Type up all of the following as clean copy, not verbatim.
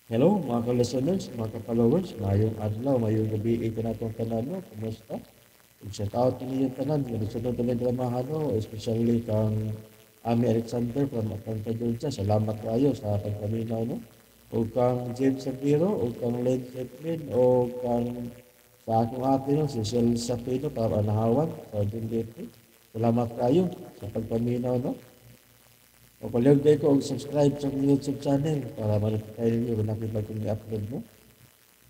Hello mga ka-listeners, mga ka-followers, mayong adlaw, mayong gabi ito na itong tanan, no? Kumusta? Ug shout out ninyo tanan, nga nagsunod na dramahan, no? Especially kang Ami Alexander from Atlanta, Georgia. Salamat kayo sa pagpaminaw, no? O kang James Sabiro, o kang Len Zeppelin, o kang sa akong ate, no? Si Shel Safino, para anahawan sa Dundete. Salamat kayo sa pagpaminaw, no? O palihog kayo ko og subscribe sa akong YouTube channel para ma-notify ninyo kung nakita kong i-upload mo.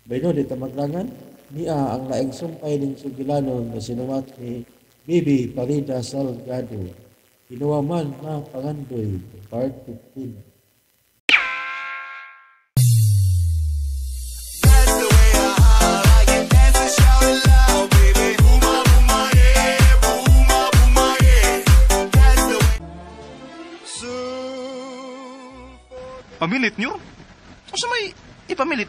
Bayno, di ta maglangan, niya ang laing sumpay ning sugilanon na sinuwat ni Bibi Parida Salgado. Kinuha man na pangandoy, part 15. Pamilit nyo? Unsa may ipamilit?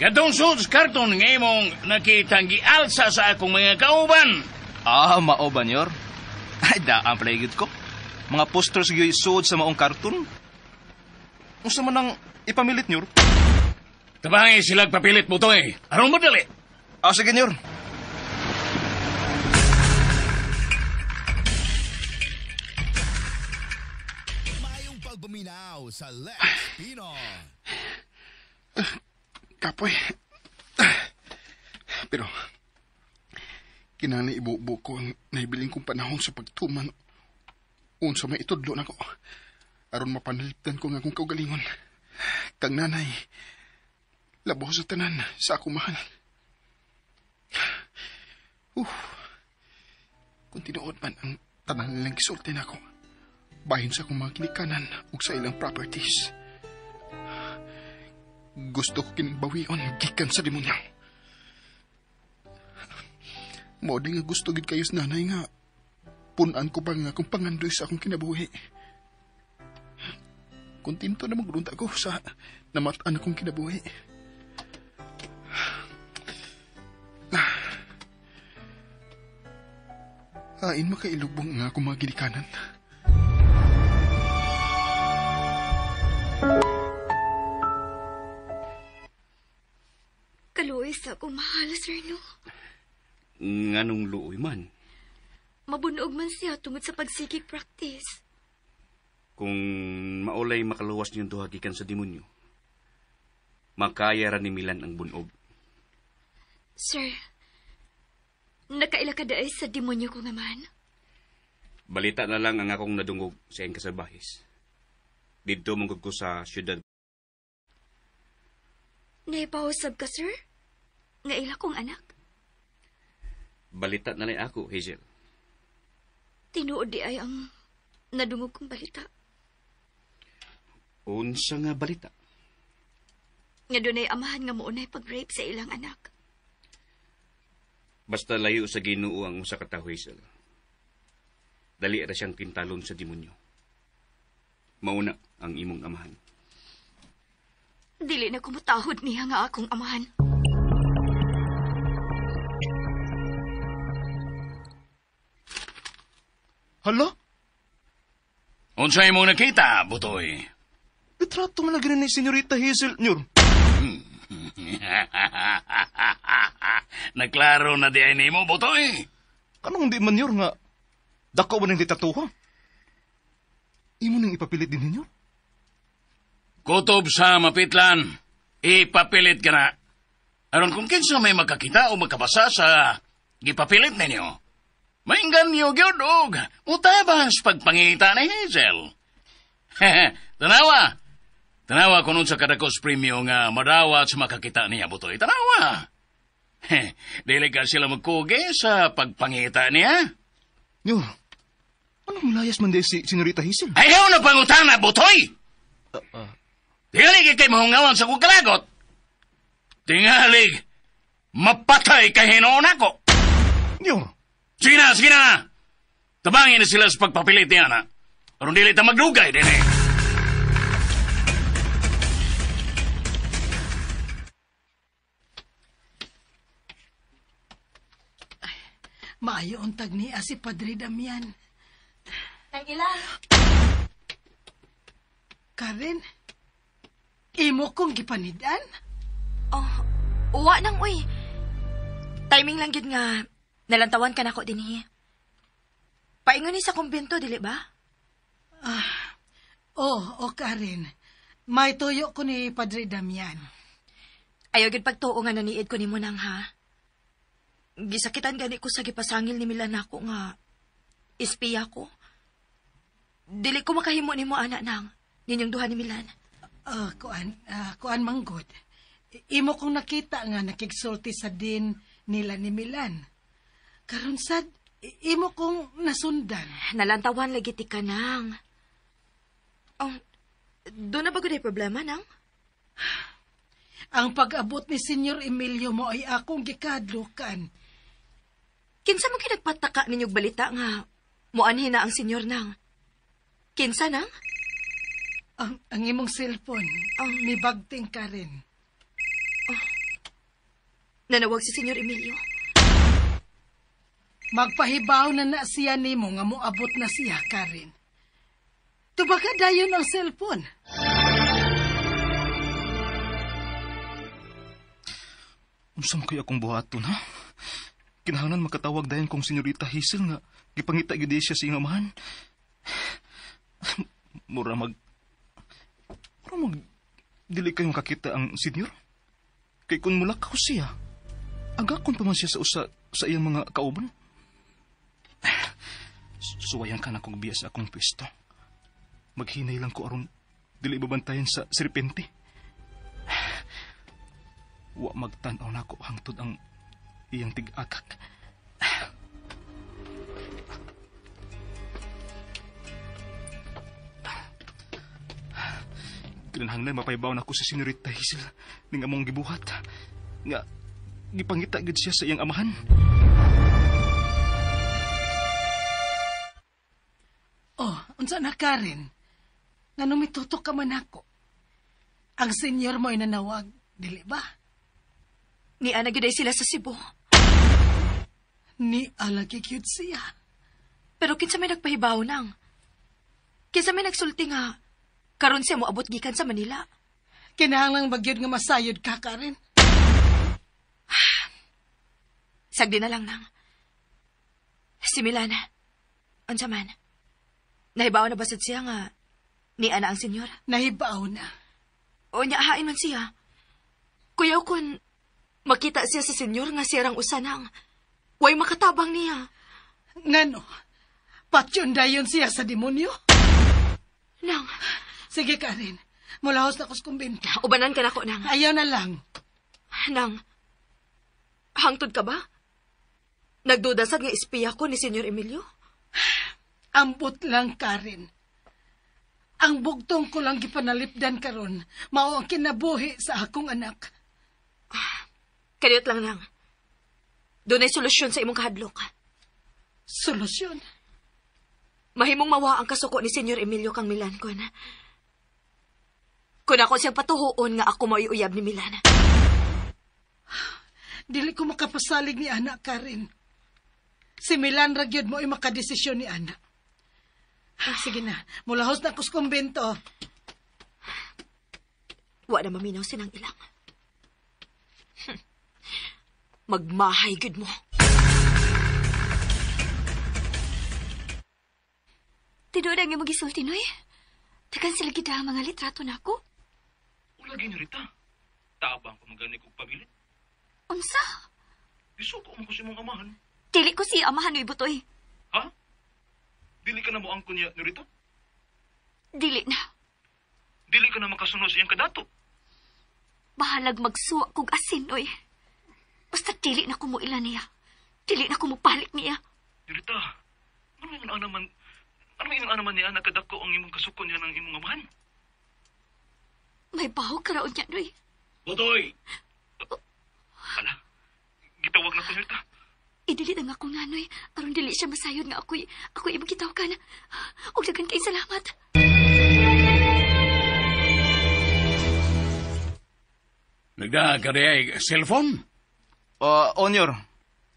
Katong suits karton nga imong nakitang gialsa sa akong mga kauban. Ah, mao ba nyor? Ay, daan pala gyud ko. Mga posters gyud suod sa maong karton. Unsa man ang ipamilit nyor? Tabangi sila papilit mo to eh. Aron madali. Ah, sige nyor. Mayong pagpaminaw sa Lex Pino. Kapoy. Pero, kinahanglan ibubo ko ang nahibiling kong panahon sa pagtuman. Unsa may itudlo nako. Aron mapanalipdan ko nga akong kaugalingon. Kang nanay, labaw sa tanan sa akong mahal. Kung tinuod man ang tanan nilang gisulti nako, bahin sa akong mga ginikanan ug sa ilang properties. Gusto ko kining bawion gikan sa demonyo. Mao di nga gusto gid kayo sa nanay nga punan ko pa nga akong pangandoy sa akong kinabuhi. Kontento na magrunta ko sa namat-an akong kinabuhi. Ain makailubong nga akong mga ginikanan. Kaluoy sa akong mahal, sir, no? Nganong luoy man? Mabunog man siya tungod sa pagsigig practice. Kung maulay makaluwas niyong duha gikan sa demonyo, makaya ra ni Milan ang bunog. Sir, nakaila ka daay sa demonyo ko naman? Balita na lang ang akong nadungog sa iyang kasabahis. Didto mong ko sa siyudad. Naipausab ka, sir? Nga ila kong anak? Balita na lang ako, Hazel. Tinuod di ay ang nadungog kong balita. Unsa nga balita? Nga dunay amahan nga muunay pag-rape sa ilang anak. Basta layo sa Ginoo ang usa ka tawo, Hazel. Dali ra siyang kintalon sa demonyo. Mauna ang imong amahan. Dili na kumutahod niya nga akong amahan. Hala? Unsay mo nakita, Butoy? Litrato man lagi ni Senyorita Hazel, nyor. Naklaro na di ay nimo, Butoy. Kanong di man, nyor, nga dako ba ng litratuha? Imo nang ipapilit din ninyo? Kutob sa mapitlan, ipapilit ka na. Aron kung kinsa may magkakita o magkabasa sa gipapilit ninyo, mainggan niyo gyud og mutabang sa pagpangita ni Hazel. Tanawa! Tanawa kung unsa kadakos premyo nga madawat sa makakita niya, Butoy. Tanawa! Dili ka sila magkugi sa pagpangita niya. Nyor, anong mulayas man di si Senyorita Hazel? Ayaw na pangutana, Butoy! Tingali kay mahungawan sa kong kalagot. Tingali, mapatay kay hinoon ako. Nyor! Sige na, sige na! Tabangin na sila sa pagpapilit niya na. Aron dili ta magdugay, din eh. Ay, maayo untag niya si Padre Damian. Tagila. Karen? Imo kong gipanidan? Oh, uwa nang uy. Timing lang gyud nga nalantawan ka nako dinhi. Paingon ni sa kumbento, dili ba? Oh, o Karen. May tuyo ko ni Padre Damian. Ayaw gyud pagtuo nga naniid ko nimo nang ha. Gisakitan gani ko sa gipasangil ni Milan nako nga espiya ko. Dili ko makahimo nimo ana nang ninyong duha ni Milan. Kuan manggod. Imo kong nakita nga nakigsulti sa din nila ni Milan. Karon sad, imo kong nasundan. Nalantawan lagi ti ka nang. Oh, doon na ba gud ay problema nang? Ang pag-abot ni Senyor Emilio mo ay akong gikadlukan. Kinsa man kinagpataka ninyog balita nga muanhin na ang senyor nang? Kinsa nang? Ang imong cellphone, ang mibagting ka rin. Oh. Nanawag si Senyor Emilio. Magpahibaw na na siya nimo nga moabot na siya, Karen. Tubaga dayon ang cellphone. Unsa man kay akong buhaton, ha? Kinahanglan makatawag dayon kong Senyorita Hazel nga gipangita gyud siya sa iyang amahan. Mura mag dili kayo makakita ang senyor. Kay kun mulakaw siya, agakon pa man siya sa usa sa iyang mga kauban. Suwayan ka na kong biya sa akong pwesto. Maghinay lang ko aron dili babantayan sa serpente. Wa magtan-aw nako hangtod ang iyang tig-agak. Kinahanglan mapaybaw nako si Senyorita Hazel ning among gibuhat. Nga gipangita gid siya sa iyang amahan. Oh, unsa na Karen? Nga numitutok ka man ako. Ang senyor mo ay nanawag, dili ba? Ni ana gyud ay sila sa Cebu. Ni alagi gyud siya. Pero kinsa may nagpahibaw nang? Kinsa may nagsulti nga karon siya moabot gikan sa Manila? Kinahanglang bagyod nga masayod ka, Karen. Sagdi na lang nang. Si Milan, unsa man? Nahibaw na ba sad siya nga ni ana ang senyor? Nahibaw na. O niya, hain man siya. Kuyaw kun makita siya sa senyor nga siya rang usanang. Way makatabang niya. Ngano? Patyon dayon siya sa demonyo? Nang. Sige, Karen. Mulahos na ko sa kumbento. Ubanan ka na ko, Nang. Ayaw na lang. Nang. Hangtod ka ba? Nagduda sad nga espiya ko ni Senyor Emilio? Ambot lang, Karen. Ang bugtong ko lang gipanalipdan karon, mao ang kinabuhi sa akong anak. Kadiyot lang, Nang. Dunay solusyon sa imong kahadlok. Solusyon? Mahimong mawa ang kasuko ni Senyor Emilio kang Milan kon. Kun ako siyang patuhuon nga ako maiuyab ni Milan. Dili ko makapasalig ni anak, Karen. Si Milan ra gyud mo ay makadesisyon ni anak. Sige na, mulahos na ako sa kumbento. Wa na maminaw sinang ilang. Magmahay gud mo. Tinuod ang imong gisulti, Noy. Tagan sila gid ang mga litrato nako. Wala gini, Rita. Tabang pa magani kog pabilit. Unsa? Gisuko mo ko sa imong amahan. Dili ko si amahan, Noy Butoy. Ha? Dili ka na mo angkon niya, Norita? Dili na. Dili ka na makasunod sa iyang kadato. Bahalag magsuwa kog asin, Noy. Basta dili na ko mo ila niya. Dili na ko mo balik niya. Norita, ano ingon ana man? Ano ingon ana man niya nakadako ang imong kasuko niya ng imong amahan? May baho ka raon niya, Noy. Butoy! Ala, gitawag na ko, Norita. Idili na nga ako nga, Noy. Aron dili siya masayod nga ako'y imong gitawgan. Og daghan kay salamat. Nagda ka rin ay cellphone? Onyor,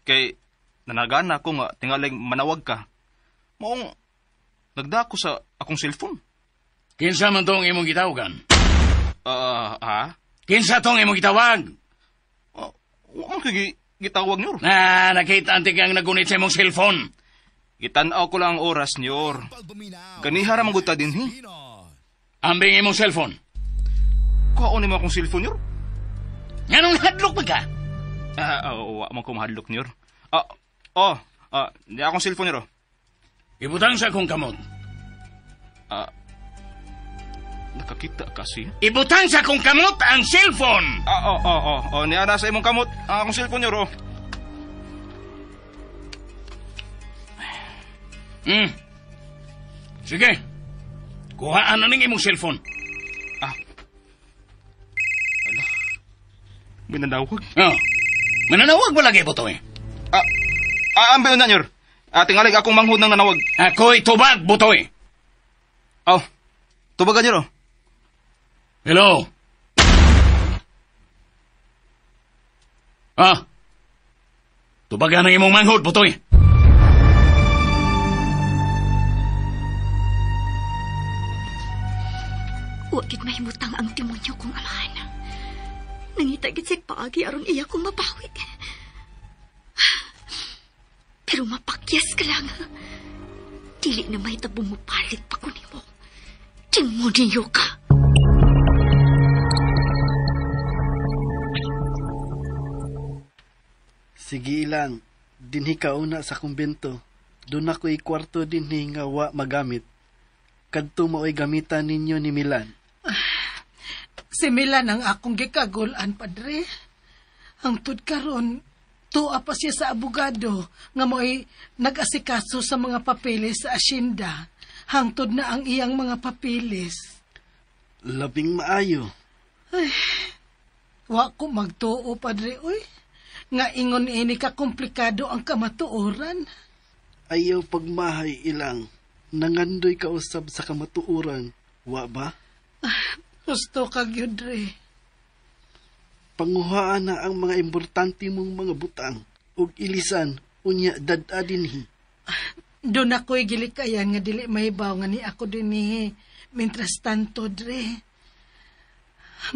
kay nanagana ako nga tingaling manawag ka. Maong nagda ako sa akong cellphone. Kinsa man tong imong gitawagan? Ha? Kinsa tong imong gitawag? Wa man kay gitawag nyor. Na, nakita antik ang nagunit sa imong cellphone. Gitan-aw ko lang ang oras nyor. Ganiha ra man gud ta dinhi. Ambing imong cellphone. Kuhaon nimo akong cellphone nyor? Nganong hadlok ba ka? Wa man ko mahadlok nyor. Di akong cellphone nyor. Ibutang sa akong kamot. Nakakita kasi. Ibutang sa akong kamot ang cellphone. Niya na sa imong kamot ang akong cellphone nyor. Sige. Kuhaan na ning imong cellphone. Ala. Mananawag? Oh. Mananawag ba lagi buto eh? Ambi na nyor. Tingalig akong manghud ng nanawag. Ako'y tubag, butoy. Oh. Tubagan nyor. Hello? Tubagan ang imong manghud, butoy. Wa gid mahimutang ang demonyo kong amahan. Nangita gid siya paagi aron iya kong mabawi. Pero mapakyas ka lang. Dili na mahitabo mo palit pa ko nimo. Demonyo ka. Sige lang, dinhi ka una sa kumbento. Doon ako'y kwarto dinhi nga wa magamit. Kadto mao'y gamitan ninyo ni Milan. Si Milan ang akong gikagulan, padre. Hangtod karon, tuwa pa siya sa abogado nga mo'y nag-asikaso sa mga papeles sa asyenda. Hangtod na ang iyang mga papeles. Labing maayo. Ay, wa ko magtuo, padre, uy. Nga ingon ini ka komplikado ang kamatuoran. Ayaw pagmahay ilang. Nangandoy kausab sa kamatuoran. Wa ba? Gusto ka, gyud, re. Panguhaan na ang mga importante mong mga butang ug ilisan unya dad-a dinhi. Doon ako'y gilikayan nga dili mahibaw nga ni ako dinhi. Mientras tanto, dre.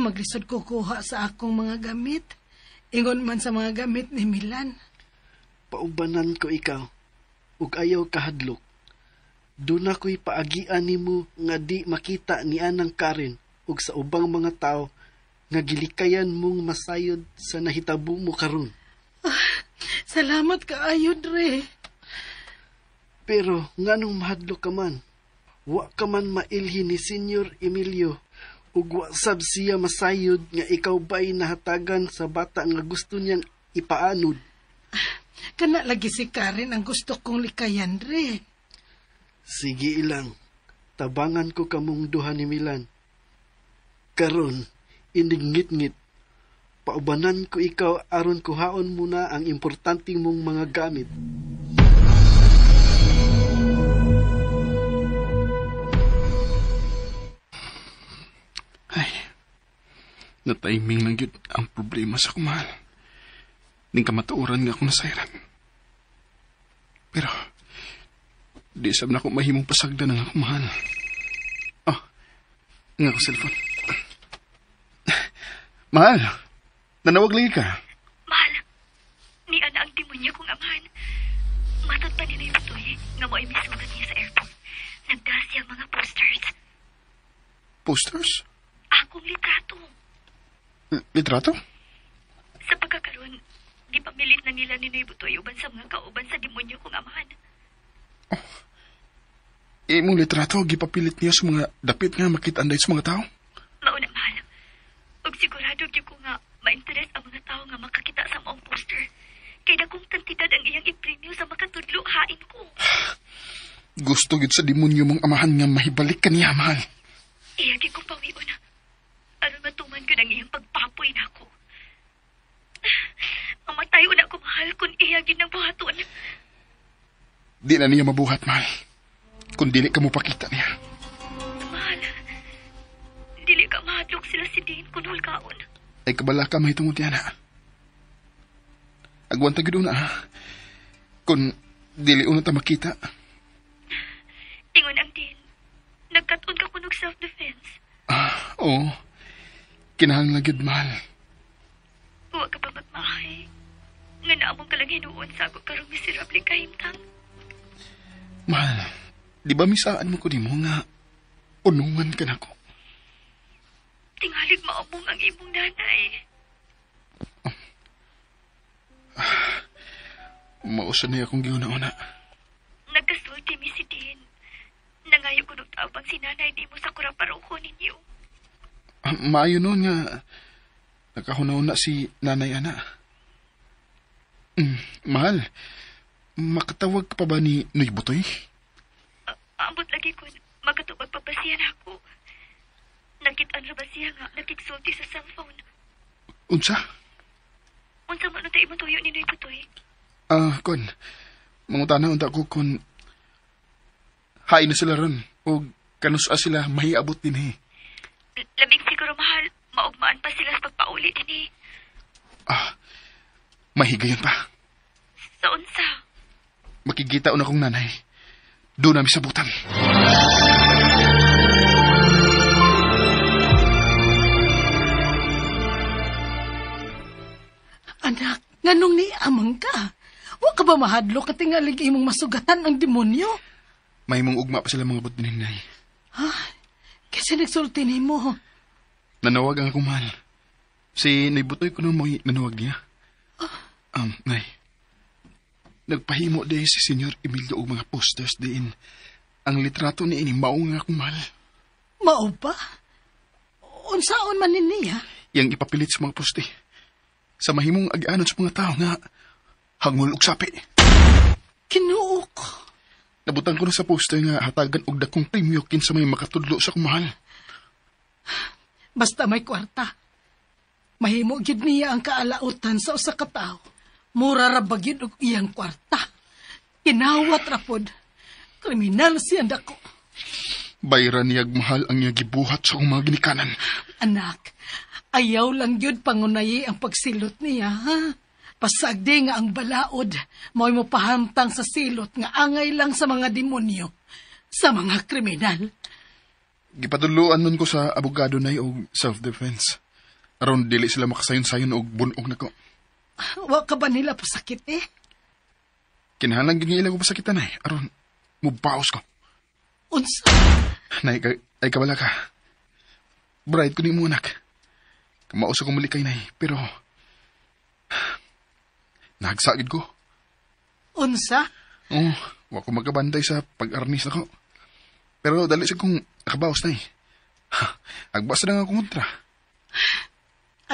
Maglisod ko kuha sa akong mga gamit. Ingon man sa mga gamit ni Milan. Paubanan ko ikaw ug ayaw kahadlok. Doon ako'y paagian nimo nga di makita ni Anang Karen ug sa ubang mga tao nga gilikayan mong masayod sa nahitabo mo karon. Salamat kaayo, dre. Pero nganong mahadlok ka man? Wa ka man mailhin ni Senyor Emilio ug wa sab siya masayod nga ikaw ba'y nahatagan sa bata nga gusto niyang ipaanod. Kana lagi si Karen ang gusto kong likayan, dre. Sige ilang, tabangan ko kamong duha ni Milan. Karon, inigngit-ngit, paubanan ko ikaw aron kuhaon muna ang importante mong mga gamit. Ay, nataiming lang yun ang problema sa kumahal. Ning kamatuoran nga akong nasayran. Pero, di sab na ako mahimong pasagdan ang akong mahal. Oh, nga akong cellphone. Mahal, nanawag lagi ka. Mahal, ni ana ang demonyo kong amahan. Matod pa ni Butoy nga mo'y misulat niya sa airport. Nagdala siyang mga posters. Posters? Akong litrato. Litrato? Sa pagkakaroon, di pamilit na nila ni Noy Butoy uban sa mga kauban sa demonyo kong amahan. Oh. Imong litrato, gipapilit niya sa mga dapit nga makita-anday sa mga tao? Mauna, mahal. Ug sigurado gyud ko nga ma-interest ang mga tao nga makakita sa maong poster. Kay dakong kantidad ang iyang ipremyo sa makatudlo hain ko. Gusto gyud sa demonyo mong amahan nga mahibalik ka niya, mahal. Iya gyud kong pawion. Aron matuman gyud ang iyang pagpapoy nako. Mamatay una ko, mahal, kung iya gyud nang buhaton. Di na niya mabuhat, mahal. Kung dili ka mo pakita niya. Mahal, dili ka mahadlok sila si Dean kung hulgaon. Ay kabala ka mahitungod niya na. Agwanta gyud una, ha? Kung dili una ta makita. Ingon ang Dean, nagkat-on ka kunog self-defense. Oo. Kinahanglan gyud, mahal. Huwag ka pa magmahay. Nga naamong ka lang hinuon sa ako karong miserable kahimtang. Mahal, di ba misaan mo ko di mo nga unungan ka na ko? Tingalig maamong ang imong nanay. Mausa niya akong giuna-una. Nagkasulti mi si Dean. Nangayo ko ng tabang si nanay di mo sa kuraparoko ninyo. Maayo noon nga nakahuna-una si nanay ana. Mahal, makatawag ka pa ba ni Noy Butoy? Ambot lagi ko, makatubag pa ba siya na ako? Nakitaan ra ba siya nga nakiksulti sa cellphone? Unsa? Unsa man unta imong tuyo ni Noy Butoy? Kon, mangutana unta ko kon hain na sila ron o kanusa sila mahiabot din eh. Labing siguro mahal, maugmaan pa sila sa pagpauli din eh. Mahigayon pa. Sa unsa? Makikita na kong nanay. Doon namin sabutan. Anak, nganong ni amang ka? Wa ka ba mahadlok at tingalig imong masugatan ang demonyo? May mong ugma pa sila mga bot din, Nay. Ha? Kasi nagsulti ni mo. Nanawag ang akong mahal. Si Naybutoy ko na mo'y nanawag niya. Nay, nagpahimo din si Senyor Emilio og mga posters diin. Ang litrato ni ini mao nga akong mahal. Mao ba? Unsaon man ni niya? Yang ipapilit sa mga poste. Sa mahimong agianon sa mga tao nga hangol og sapi. Kinuok. Nabutang ko na sa poster nga hatagan og dakong premyo kinsa may makatudlo sa akong mahal. Basta may kwarta. Mahimo gyud niya ang kaalautan sa usa ka tawo. Mura ra ba gyud og iyang kwarta. Kinawat ra pod. Kriminal siya dako. Bayra niyag mahal ang iyang gibuhat sa akong mga ginikanan. Anak, ayaw lang gyud pangunayi ang pagsilot niya, ha? Pasagdi nga ang balaod, mao'y mopahamtang sa silot nga angay lang sa mga demonyo, sa mga kriminal. Gipatuluan nun ko sa abogado nay og self-defense. Aron dili sila makasayon-sayon og bunog nako. Wa ka ba nila pasakit eh? Kinahanglan gyud nila ko pasakitan nay aron mubaos ko. Unsa? Nay, ay kabala ka. Bride ko ni mo anak. Kamao sa kong malikay nay, pero nagsagid ko. Unsa? Oh, wa ko magkabantay sa pag-arnis nako. Pero dali sa kong nakabaos nay. Agbasa na nga akong kontra.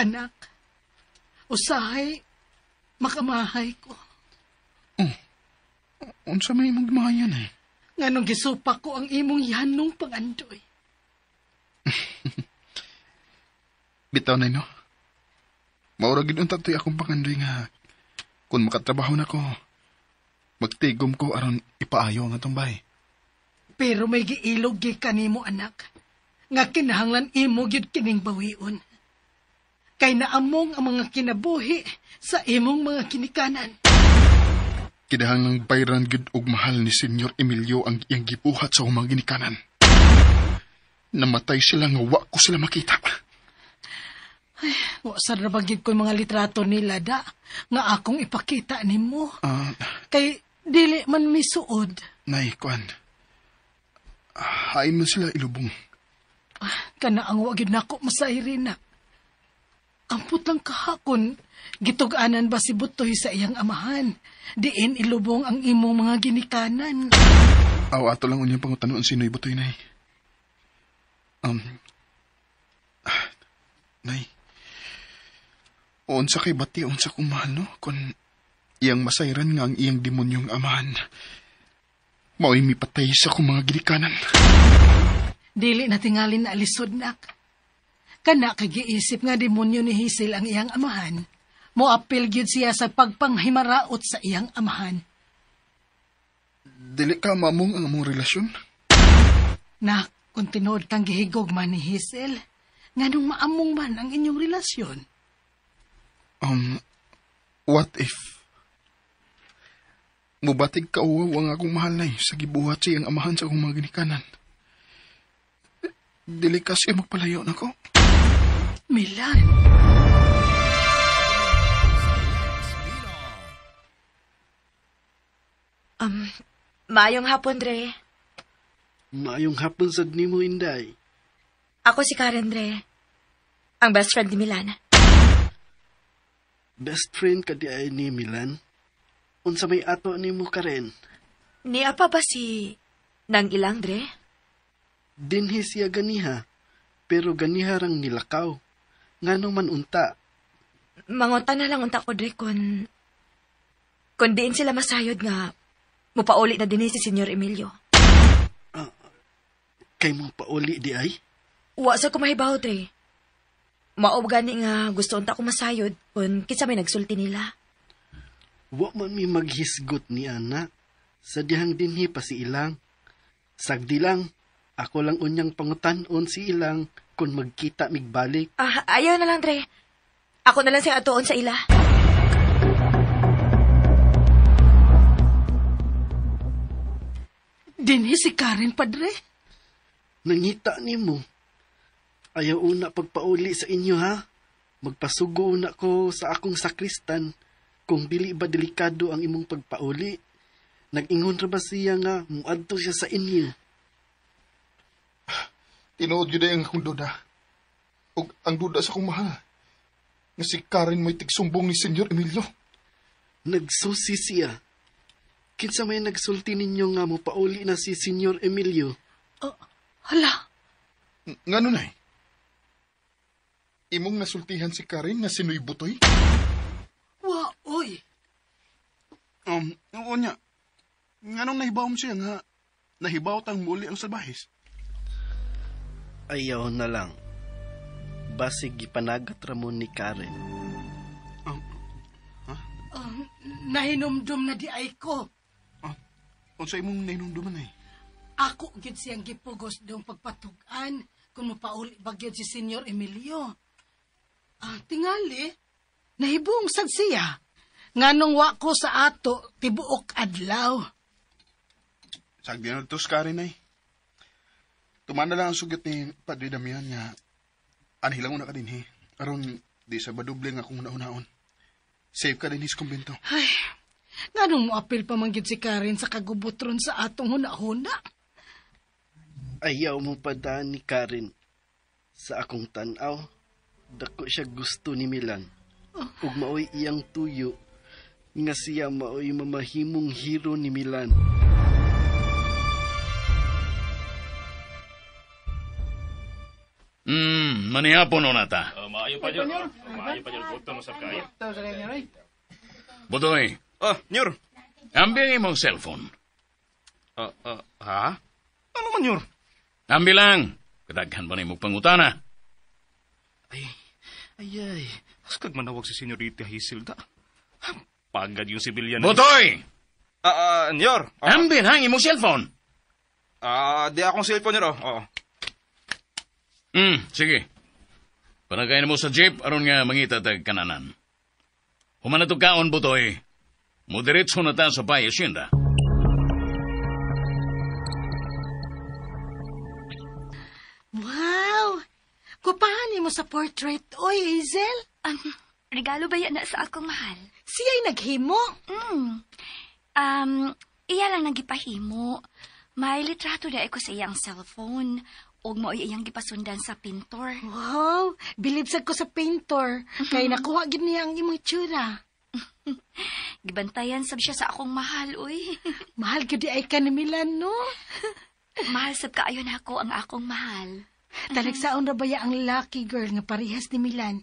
Anak, usahay, makamahay ko. Oh, unsa may imong gimahayan eh? Nganong gisupa ko ang imong yanong pangandoy. Bitaw na no? Maura gid unta to'y akong pangandoy nga kung makatrabaho na ko, magtigom ko aron ipaayo ang atong bahay. Pero may giilog gi kanimo anak, nga kinahanglan imo gyud kining bawion. Kay naamong ang mga kinabuhi sa imong mga kinikanan. Kinahanglang bayran gyud og mahal ni Senyor Emilio ang iyang gibuhat sa mga ginikanan. Namatay sila nga wa ko sila makita. Ay, wa sad ra ba gyud ko mga litrato nila da nga akong ipakita nimo. Kay dili man misuod. Nay, kuan. Hain man sila ilubong. Kana ang wa gyud nako masayri na. Ampot lang kahakon, gitug-anan ba si Butoy sa iyang amahan? Diin ilubong ang imong mga ginikanan. Aw, ato lang unyang pangutanon si Noy Butoy, Nay. Nay, unsa kay bati, unsa kong mahal, no? Kung iyang masayran nga ang iyang demonyong amahan, mao'y mipatay sa kong mga ginikanan. Dili na tingalin na alisod, nak. Kana kagiisip nga demonyo ni Hazel ang iyang amahan, moapil gyud siya sa pagpanghimaraot sa iyang amahan. Dili ka mamong ang among relasyon? Nak, kung tinuod kang gihigog man ni Hazel, nganong maamong man ang inyong relasyon? What if mubatig ka uwaw ang akong mahal na sa gibuhat sa iyang amahan sa akong mga ginikanan? Dili ka siya magpalayo nako. Milan. Maayong hapon, Dre. Maayong hapon sad nimo, Inday. Ako si Karen, Dre. Ang best friend ni Milan. Best friend ka di ay ni Milan? Unsa may ato nimo, Karen? Niya pa ba si Nang Ilang, Dre? Dinhi siya ganiha, pero ganiha rang nilakaw. Ngano man unta? Mangunta na lang unta ko, Dre, kung diin sila masayod nga mupauli na dinhi si Senyor Emilio. Kay mo pauli di ay? Wa sa kumahibaw, Dre. Maob gani nga gusto unta ko masayod kung kinsa may nagsulti nila. Wa man mi maghisgot ni ana. Sa dihang dinhi pa si Ilang. Sagdi lang, ako lang unyang pangutan-on si Ilang kung magkita migbalik. Ayaw na lang, Dre. Ako na lang siyang atuon sa ila. Dinhi si Karen, Padre. Nangita nimo. Ayaw una pagpauli sa inyo, ha? Magpasugo una ko sa akong sakristan kung dili ba delikado ang imong pagpauli. Nag-ingon ra ba siya nga muadto siya sa inyo? Tinuod yun ang akong duda. O ang duda sa akong mahal. Nga si Karen mo'y tigsumbong ni Senyor Emilio. Nagsusi siya. Kinsa may nagsulti ninyo nga mopauli na si Senyor Emilio? Oh, hala. Ngano nay? Imong nasultihan si Karen nga sinuy butoy? Wa, oy. Oo niya. Nganong nahibaw mo siya nga nahibaw tang muli ang salbahis? Ayaw na lang. Basig gipanagat ra mo ni Karen. Nahinumdum na di ay ko. Unsa imong nahinumduman ay? Ako gyud siyang gipugos dong pagpatug-an kung mapauli ba gyud si Senyor Emilio. Tingali, nahibong sad siya. Nganong wa ko sa ato tibuok adlaw. Sagdi na tos Karen ay. Tuman na lang ang sugat ni Padre Damian nga anhilang una ka din he. Aron di sa baduble nga kung una-unaon. Safe ka din sa kumbento. Ay, nganong moapil pa man gyud si Karen sa kagubotron sa atong huna-huna? Ayaw mo padaan ni Karen. Sa akong tan-aw, dako siya gusto ni Milan. Ug maoy iyang tuyo nga siya maoy mamahimong hero ni Milan. Manihapon o nata. Maayo pa, Nyor. Maayo pa, Nyor. Gusto mo sa kaya. Butoy. Oh, Nyor. Ambi ang imong cellphone. Ha? Ano man, Nyor? Ambi lang. Kadaghan ba na imong pangutana? Ay, ay. Askag manawag si Senyorita Hazel da. Pagad yung sibilyan. Butoy! Nyor. Ambi lang imong cellphone. Di akong cellphone, Nyor. Oo. Sige. Panagayin mo sa jeep aron nga mangita tag kananan. Human na to kaon, Butoy. Mudiretso na ta sa Bay Hacienda. Wow! Kupahan mo sa portrait, oy, Hazel. Regalo ba yan na sa akong mahal? Siya'y naghimo. Iya lang nagipahimo. May litrato na ko sa iyang cellphone. Og mao'y iyang gipasundan sa pintor. Wow! Bilib sad ko sa painter. Kay nakuha gid niya ang imong itsura. Gibantayan sab siya sa akong mahal, uy. Mahal gyud ay ka ni Milan, no? Mahal sab kaayo nako ang akong mahal. Talagsaon ra baya ang lucky girl nga parehas ni Milan.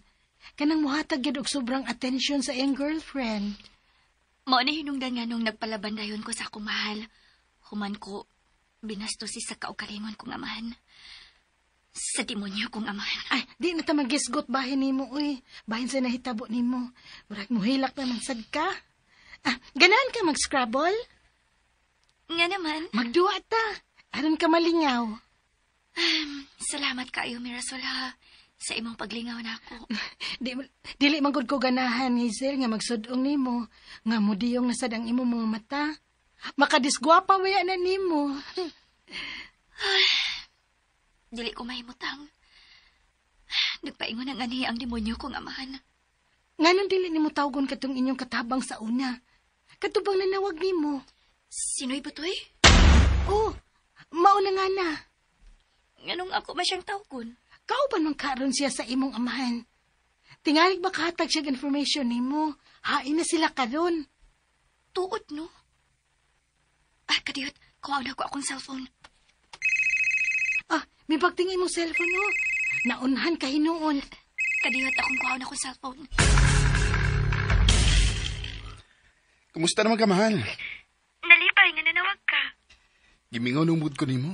Kanang muhatag gyud og sobrang attention sa iyang girlfriend. Mao ni hinungdan nga nung nagpalaban dayon ko sa akong mahal. Human ko binastos si sa kaugalingon kong amahan. Sa demonyo kong amahan. Ay, di na ta magisgot bahin nimo, uy. Bahin sa nahitabo nimo. Murag muhilak na man sad ka. Ganahan ka mag-scrabble? Nga naman. Magduwa ta. Aron ka malingaw. Salamat kaayo, Mirasol, ha. Sa imong paglingaw na ako. Dili man gud ko ganahan, Hazel, nga magsudong nimo. Nga mudiyong nasad ang imong mga mata. Makadisgwapa waya na nimo. Ay, dili ko mahimutang. Nagpaingon ang anhi ang demonyo kong amahan. Nganong dili nimo tawgon katong inyong katabang sa una? Katubang nanawag nimo. Sino'y butoy? Oh, mauna nga na. Nganong ako ba siyang tawgon? Kauban man karon siya sa imong amahan. Tingalig makahatag siya information nimo. Hain na sila karon. Tuod, no? Ah, kadiyot, kuha na ko akong cellphone. Ah, may pagtingin mong cellphone, no? Naunhan ka hinuon. Kadiyot, akong kuha na akong cellphone. Kumusta naman ka, mahal? Nalipay nga nanawag ka. Gimingaw nung mood ko nimo.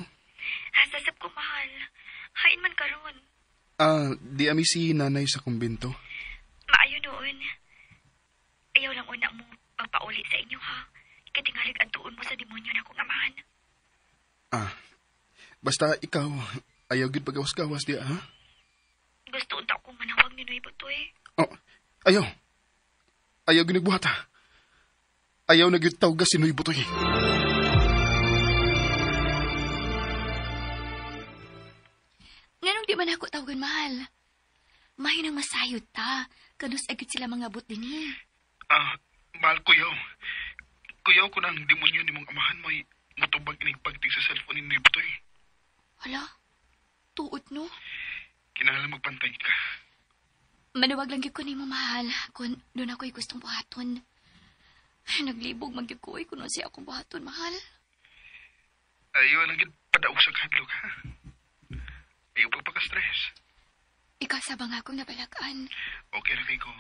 Hasasap ko, mahal. Hain man karon. Ah, di ami si nanay sa kumbento. Maayo noon. Ayaw lang una mo pagpauli sa inyo, ha? Katingalig ang tuon mo sa demonyo na kong amahan. Ah, basta ikaw, ayaw gid pagawas-gawas diya, ha? Gusto unta akong manawag ni Noy Butoy. Oh, ayaw. Ayaw ginagbuhat, ha? Ayaw na gyud tawga si Noy Butoy. Nganong di man ako tawagan, mahal? Mahinang masayod ta. Kanus agad sila mga abot din eh. Ah, mahal kuyaw. Kuyaw ko ng demonyo ni mong amahan mo ay mutubag inigpagtig sa cellphone ni Noy Butoy. Hala, tuot no? Kinahanglan magpantay ka. Manawag lang gyud ko nimo, mahal. Kung doon ako'y gustong buhaton. Ay, naglibog man gyud ko ay kung siya akong buhaton, mahal. Ayaw lang gid padaog sa kadlok, ha? Ayaw pagpaka-stress. Ikaw sa bang akong nabalakaan. Okay ra kay ko.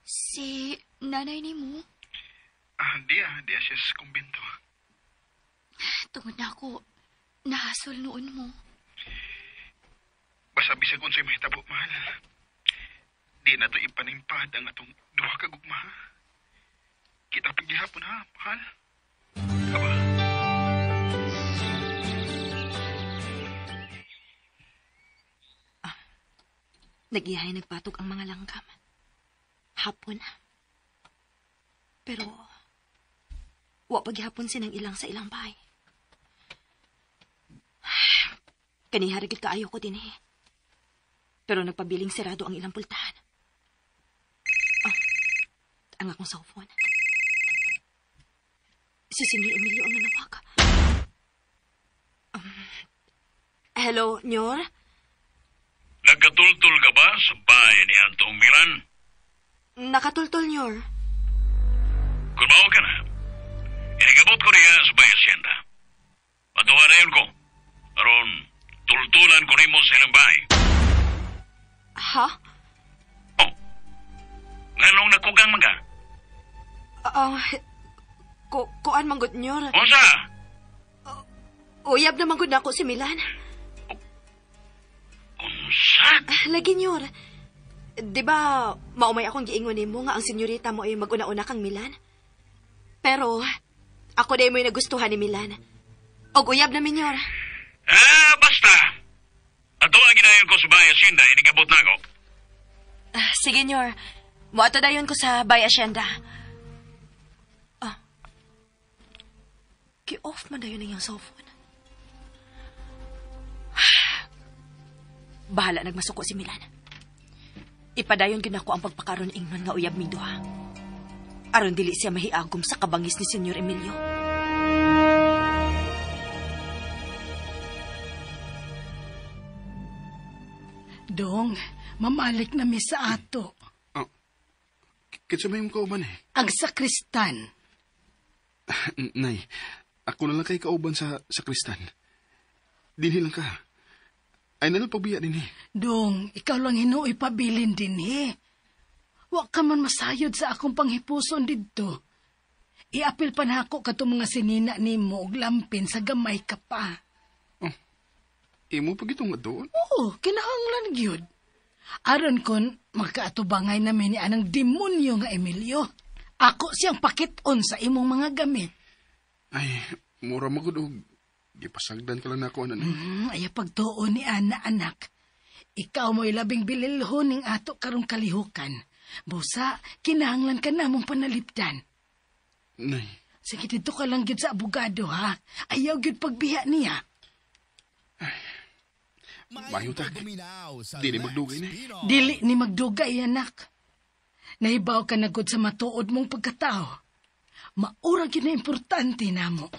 Si nanay nimo, Ah, di siya sa kumbento. tungod na ako, nahasol noon mo. Basta bisag unsay mahitabo, mahal. Di na to ipanimpad ang atong duha ka gugma, ha? Kita paghihapon, ha, mahal? Aba. Nagihay nagpatog ang mga langgam. Hapon. Pero, wa paghihapon sinang ilang sa ilang bahay. Kanihari gid kaayo ko din eh. Pero nagpabiling sirado ang ilang pultahan. Ah, ang akong cellphone. Si Senyor Emilio ang nanawag. Hello, Nyor? Nagkatultul ka ba sa bahay ni Antong Milan? Nakatultol, Nyor. Kung mao ka na, inigabot ko niya sa bahay asyenda. Patuwa na yun ko. Aron, tultulan ko nimo sa ilang bahay. Ha? Oh, nganong nakugang man ka? Kuan manggod, Nyor. Unsa? Uyab na manggod na ako si Milan. Unsa? Lagi, Nyor. Di ba, maumay akong giingon nimo nga ang senyorita mo ay mag-una-una kang Milan? Pero, ako na mo'y nagustuhan ni Milan. Og uyab na, Minyor. Ah, basta. Ato ang ginayon ko sa bahay asyenda, inigabot na ako. Sige, Nyor. Muato dayon ko sa Bay Asyenda. Ah. Ki-off man dayon ang iyang cellphone. Bahala nagmasuko si Milan. Ipadayon gyud nako ang pagpakaron ingnon nga uyab mi duha. Aron dili siya mahiagom sa kabangis ni Senyor Emilio. Dong, mamalik na mi sa ato. Oh, kinsa may imong kauban eh? Ang sakristan. Nay, ako na lang kay kauban sa sakristan. Dinhi lang ka. Ay na lang pagbiya dinhi. Dong, ikaw lang hinuoy pabilin dinhi. Wa ka man masayod sa akong panghipuson didto. Iapil pa nako katong mga sinina nimo og lampin sa gamay ka pa. Oh, imo pa gitong doon? Oo, kinahanglan gyud. Aron kon magkaatubangay namin ni anang demonyo nga Emilio. Ako siyang pakiton sa imong mga gamit. Ay, mura magud og gipasagdan ka lang nako anan. Ay pagtuo ni Ana anak. Ikaw mo'y labing bililhon ning ato karong kalihukan. Busa, kinahanglan ka namong panalipdan. Nay. Sige, dito ka lang gyud sa abogado, ha? Ayaw gyud pagbiha niya. Ay, Mayo ta. Dili magdugay na. Dili ni magdugay, anak. Nahibaw ka na gud sa matuod mong pagkatao. Maura gyud na importante namo.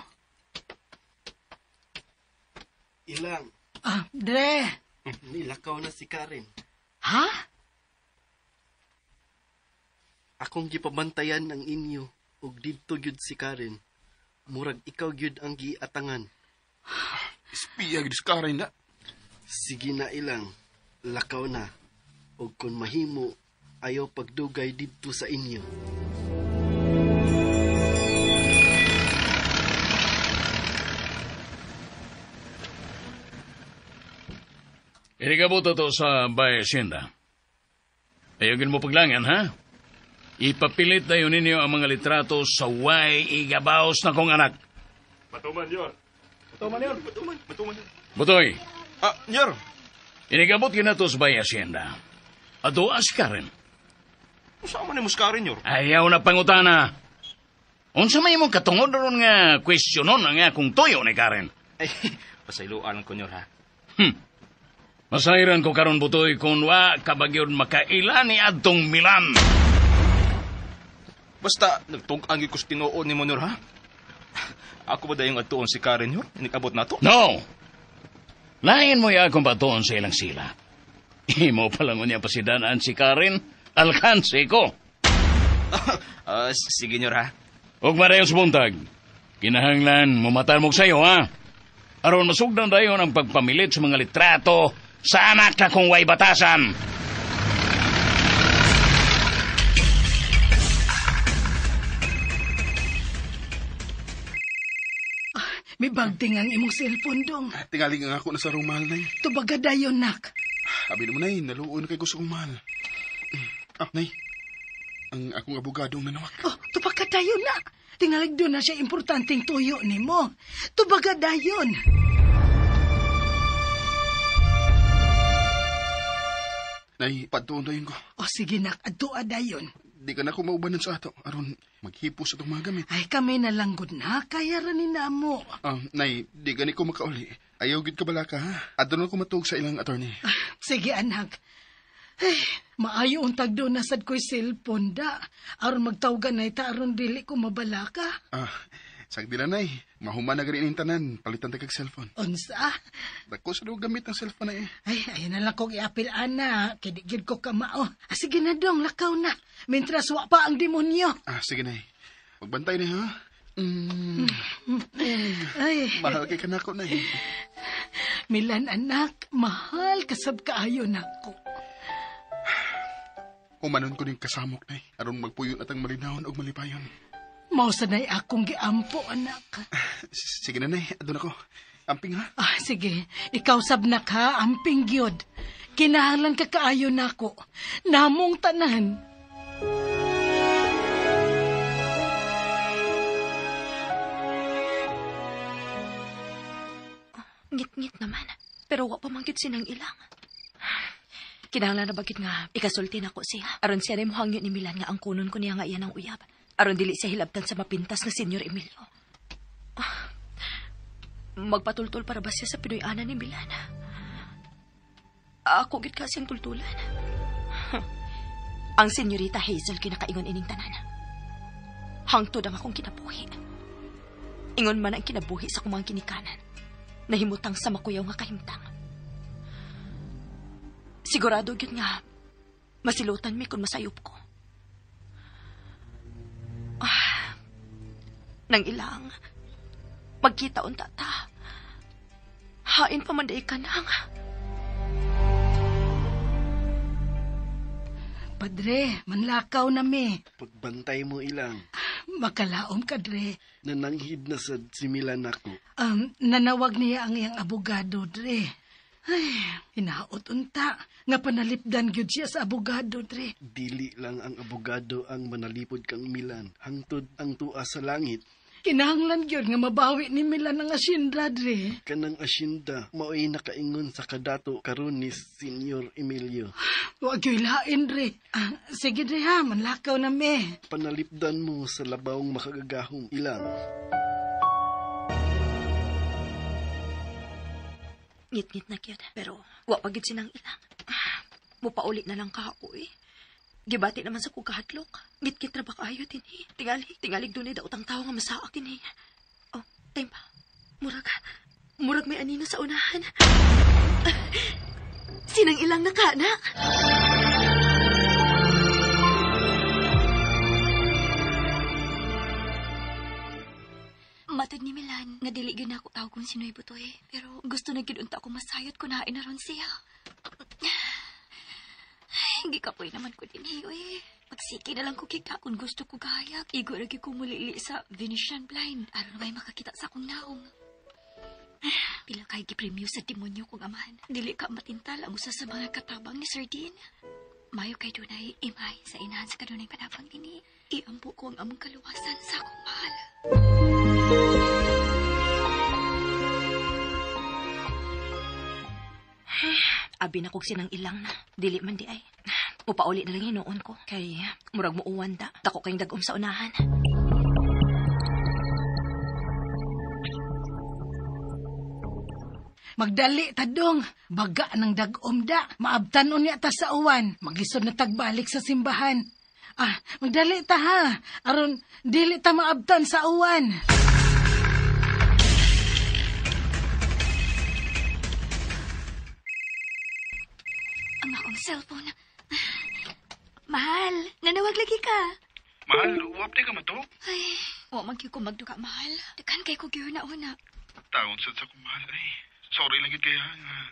Ilang. Ah, Dre. Nilakaw na si Karen. Ha? Akong gipabantayan ang inyo ug didto gyud si Karen. Murag ikaw gyud ang giatangan. Espiya gyud si Karen na. Sige na ilang, lakaw na. Ug kun mahimo, ayaw pagdugay didto sa inyo. Irigabot to sa Bay Hacienda. Ayogin mo paglangan, ha? Ipapilit dayon ninyo ang mga litrato sa way igabaos na kong anak. Matuman, Yor. Matuman, Yor. Matuman. Matuman. Butoy. Ah, Yor. Inigabot kinato sa Bay Hacienda. Adoas ka rin. Saan man ni Muscarin, Yor? Ayaw na pangutana. Unsa may imong katungod ron nga kwestiyonon ang akong tuyo ni Karen? Ay, pasayloan ko, Yor, ha? Masayran ko karon butoy kung wa kabagyod makaila ni adtong Milan. Basta, nagtug-ang ko sa tinuod ni Monor, ha? Ako ba dayong adtuon si Karen, Yor? Inikabot na to? No! Lain mo ya akong batuon sa ilang sila. Imo pa lang niya pasidanaan si Karen, alkanse ko. Sige, Nyor, ha? Ug marayos buntag, kinahanglan mumatamog sa'yo, ha? Aron masugdan dayon ang pagpamilit sa mga litrato sa anak na kung way batasan. May bagting ang imong cellphone dong. Tingali nga ako na sa rumahal, Nay. Tubaga dayon, nak. Abi naman, Nay, naluon kay gusto kong mahal. Ah, Nay, ang akong abogado ang nanawag. Oh, tubaga dayon na. Tingalig doon na siya importanteng tuyo nimo. Tubaga dayon. Nay, patuon dayon ko. O sige, nak, adtoa dayon. Di ka na ako maubanan sa ato. Aron, maghipos sa itong mga gamit. Ay, kami na lang gud na. Kaya ra ni namo. Nay, di gani ko makauli. Ayaw gid ka bala ka, ha? Adto na ko matuog sa ilang attorney. Sige, anak. Ay, maayo untag doon na sad ko'y cellphone da. Aron magtawgan na ita, aron dili ko mabala ka. Ah, sagdi lang, Nay. Mahuman na gani ning tanan. Palitan ta kag cellphone. Unsa? Dako sa daw gamit ang cellphone na eh. Ay, ayun na lang kong iapil, ana. Kay di gyud ko kamao. Ah, sige na dong, lakaw na. Mintras wa pa ang demonyo. Ah, sige, Nay. Magbantay na, ha? Ay, Mahal kay kanako, Nay. Milan, anak, mahal kasab kaayo nako. Humanon ko ning kasamok, Nay. Aron magpuyo na tang malinawon og malipayon. Mao sanay akong giampo, anak. Sige na, Nay. Adun ako. Amping, ha? Ah, sige. Ikaw sabnak ha, amping gyud. Kinahanglan ka kaayo nako. Namong tanan. Ngit-ngit naman. Pero wa pa man gyud sinang ilang. Kinahanglan na bagit nga ikasulti nako siya. Aron siya na muhangyo ni Milan nga ang kunon ko niya nga iyan ang uyab. Aron dili siya hilabtan sa mapintas na Senyor Emilio. Ah, magpatultul para ba siya sa Pinoy-ana ni Milan? Ako gid kasi ang tultulan. Ang Senyorita Hazel kinakaingon ining tanan. Hangtod ang akong kinabuhi. Ingon man ang kinabuhi sa akong mga ginikanan. Nahimutang sa makuyaw nga kahimtang. Sigurado gyud nga masilutan mi kung masayop ko. Ah, nang ilang magkita unta ta. Hain pa man day ka nang. Padre, manlakaw na mi. Pagbantay mo ilang. Makalaom ka, Dre. Nananghid na sad si Milan nako. Nanawag niya ang iyang abogado, Dre. Ay, hinaot unta. Nga panalipdan gyud siya sa abogado, Dre. Dili lang ang abogado ang manalipod kang Milan. Hangtod ang tuwa sa langit. Kinahanglan gyud nga mabawi ni Milan ang asyenda, Dre. Kanang asyenda, mao'y nakaingon sa kadato karon ni Senyor Emilio. Wa gyud lain, Dre. Ah, sige, Dre, ha. Manlakaw na mi. Panalipdan mo sa labawng makagagahom ilang. Ngit-ngit na gyud, pero wa pa gyud sinang ilang. Mupauli na lang ka ako eh. Gibati naman sa kong kahadlok. Ngit-ngit ra ba kaayo dinhi? Tingalig dunay daotang tawo nga masaak dinhi. Oh, time pa. Murag may anino sa unahan. Sinang ilang na ka, na? Matod ni Milan, nga dili gyud na ako tawgon si Noy Butoy. Pero gusto na gyud unta ako masayot kung nain na ron siya. Gikapoy naman ko din, eh. Pagsiki na lang ko kita kung gusto ko gahayag. Igo ra gyud ko mulili sa Venetian blind. Aron may makakita sa akong naong. Pila kay gipremyo sa demonyo kong amahan. Dili ka matintal ang usa sa mga katabang ni Sir Dean. Mayo kay dunay imay sa inahan sa kanunay panabang dinhi. Iampo ko ang among kaluwasan sa akong mahal. Abi na kog sinang ilang na. Dili man di ay. Upauli na lang hinuon ko. Kay murag muuwan da. Dako kayong dagom sa unahan. Magdali tadong, baga ng dagom da. Maabtan unya ta sa uwan. Magisod na tagbalik sa simbahan. Ah, magdali ta ha. Aron dili ta maabtan sa uwan. Ang akong cellphone. Mahal, nanawag lagi ka. Mahal, wap di ka mato? Ay, wa man gyud ko magduka, mahal. Daghan kay ko gyud na una. Taon sad sa akong mahal ay. Sorry lang gyud kaya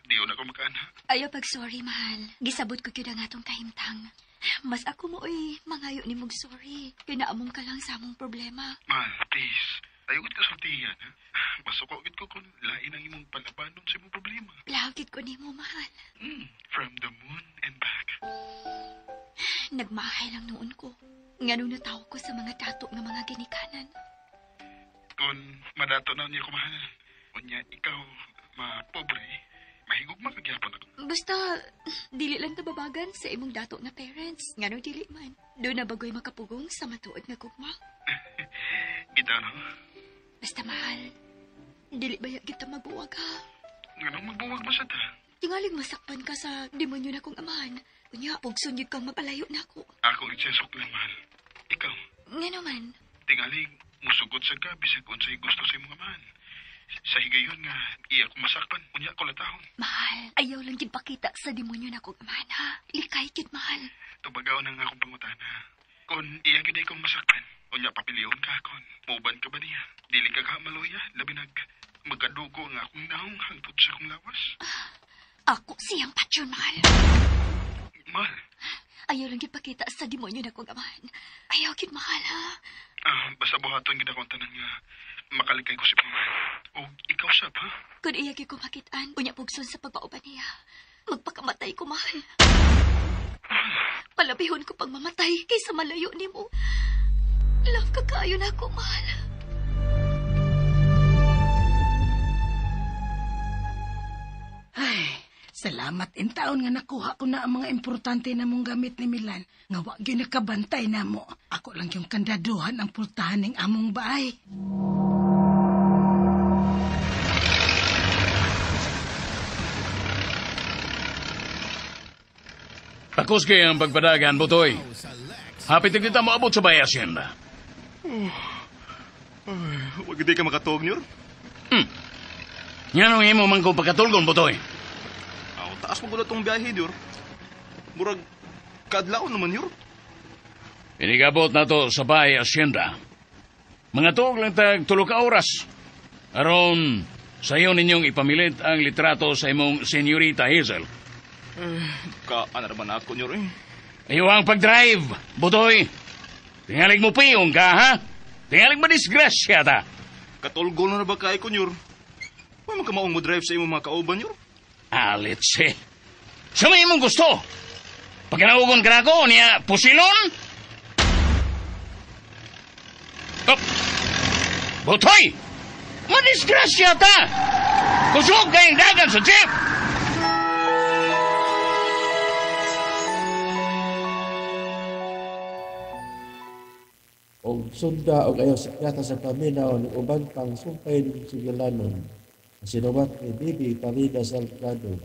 di na ko makaana. Ayaw pag sorry, mahal. Gisabot ko gyud ang atong kahimtang. Mas ako mo oy mangayo ni mong sorry. Kinaamong ka lang sa among problema. Mahal, please. Ayaw gud ka sultihan, ha? Masuko gid ko kung lain ang imong palabanon sa imong problema. Love gid ko nimo, mahal. From the moon and back. Nagmahay lang noon ko. Ngano nataw ko sa mga dato nga mga ginikanan. Kung madato na niya ko, mahal. Unya, ikaw, mapobre, mahigog makagyapon ako. Basta, dili lang tababagan sa imong dato nga parents. Ngano dili man. Doon na bagoy makapugong sa matuod nga gugma. Gita, no? Basta, mahal. Dili ba kita magbuwag, ha? Nganong magbuwag ba siya ta? Tingaling masakpan ka sa demonyo na kong amahan. Unya, pugson yun kang mapalayo na ako. Ako itsesok lang, mahal. Ikaw? Nga naman. Tingaling, musugot sa ka, bisag unsay gusto sa imong amahan. Sa higayon nga, iya ko masakpan, unya ko latahon. Mahal, ayaw lang gid pakita sa demonyo na kong amahan, ha? Likay gid, mahal. Tubagaw na nga akong pangutana. Kung iya gid akong masakpan, unya papilion ka kon muuban ka ba niya? Dili ka maluya, labi nag magkadugo nga akong naong hangtod sa akong lawas. Ako siyang patyon, mahal. Mahal? Ayaw lang gid pakita sa demonyo na kong amahan. Ayaw gid, mahal, ha? Basta buhaton gid akong tanan nga makalikay ko si pamahal. O ikaw sab, ha? Kung iya gid ko makitaan, unya pugson sa pagpauban niya. Magpakamatay ko, mahal. Palabihon ko pang mamatay kaysa malayo nimo. Love ka kaayo na ako, mahal. Ay, salamat in taon nga nakuha ko na ang mga importante na mong gamit ni Milan. Nga wa gyud nakabantay na mo. Ako lang yung kandaduhan ang pultahan ng among baay. Pakuski ang pagpadagan, Butoy. Hapit na kita maabot sa Bay Hacienda. Huwag hindi ka makatuog, Nyor. Yan ang imo man kong pagkatulgon, Butoy. Aw, taas mo itong biyahe, Nyor. Murag, kadlaon naman, Nyor. Inigabot na to sa Bay Hacienda. Mga tuog lang tag tulo ka oras. Aron, sa iyo ninyong ipamilit ang litrato sa imong Senyorita Hazel. Kaan na naman ako, Nyor, eh. Ayaw ang pag-drive, Butoy. Tingalig mo piyong ka, ha? Tingalig mo disgrasya ta. Katulgol na ba kay ko, Nyor? Huwag man kamaong mo drive sa imong mga kauban, Nyor. Alitse. Sa may imong gusto. Pagkanaugon ka na ako, niya, pusilon? Oh. Butoy! Madisgrasya ta! Kusog kayong dagan sa jeep! Og sunda og ayaw sikyata sa paminaw ng uban pang sumpay ng sigilanon. Sinuwat ni Bibi Parida Salgado.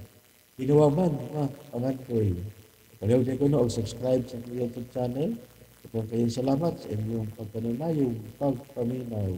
Ginawa man nga pangankoy. Palihog ko no og subscribe sa akong YouTube channel. Ito kayong salamat sa inyong pagkanunayong pagpaminaw.